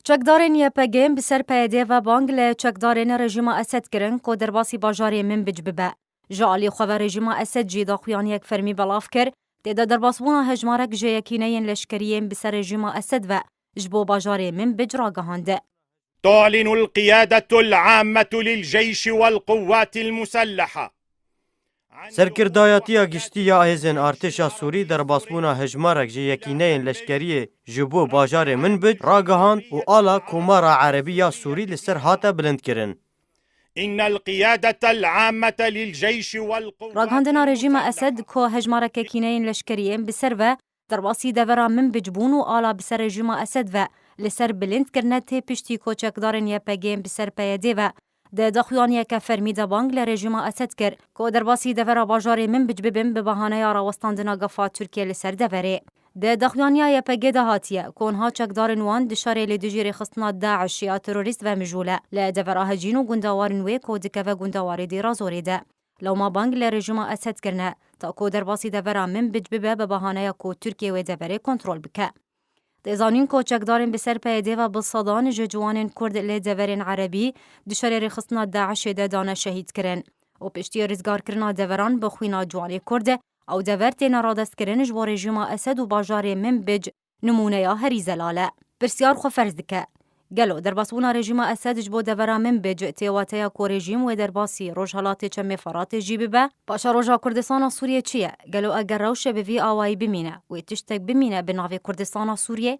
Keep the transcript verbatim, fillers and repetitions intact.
Çekdarên Y P G bi ser P Y D ve bang li çekdarên rejîma Esed kirin ku derbasî bajarê Minbic bibe. Ji alî xwe ve rejîma Esed jî daxuyaniyek fermî belav kir, tê de derbasbûna hejmarek ji yekîneyên leşkeriyên bi ser rejîma Esed ve ji bo bajarê Minbic ragihand. تعلن القيادة العامة للجيش والقوات المسلحة. Serkirdayatiya giştî ya hêzên artêşa Sûrî derbasbûna hejmarek ji yekîneyên leşkeriyê ji bo bajarê Minbic ragihand û ala Komara Erebî ya Sûrî li ser hate bilindkirin. إن القيادة العامة للجيش والقوات Raghandina rejîma Esed ku hejmarek yekîneyên leşkeriyên bi ser ve derbasî devera Minbic bûn û ala bi ser rejîma Esed ve li ser bilind kirine tê piştî ku çekdarên Y P G yên bi ser P Y D ve di daxuyaniyeke fermî de bang li rejîma Esed kir ku derbasî devera bajarê Minbic bibin bi bahaneya rawestandina gefa Tirkiye li ser deverê. Di daxuyaniya Y P G de hatiye ku niha çekdarên wan di şerê li dijî rêxistina DAIŞ ya terorîst ve mijûl e li devera Hecîn û gundewarên wê ku dikeve gundewarê Dêra Zorê de. Lewma bang li rejîma Esed kirine, ta ku derbasî devera Minbic bibe bi bahaneya ku Tirkiye wê deverê kontrol bike. Tê zanîn ku çekdarên bi ser P Y D ve bi sedan ji ciwanên Kurd li deverên Erebî di şerê rêxistina DAIŞê de dane şehîd kirin û piştî rizgarkirina deveran bi xwîna ciwanê Kurd, ew dever têne radestkirin ji bo rejîma Esed û bajarê Minbic nimûneya herî zelal e. Pirsiyar xwe ferz dike. Gelo derbasbûna rejîma Esed ji bo devera Minbic tê wateya ku rejîm wê derbasî Rojhelatê Çemê Feratê jî bibe? Paşeroja Kurdistana Sûriyê çi ye? Gelo eger rewşe bi vî awayî bimîne, wê tiştek bimîne bi navê Kurdistana Sûriyê?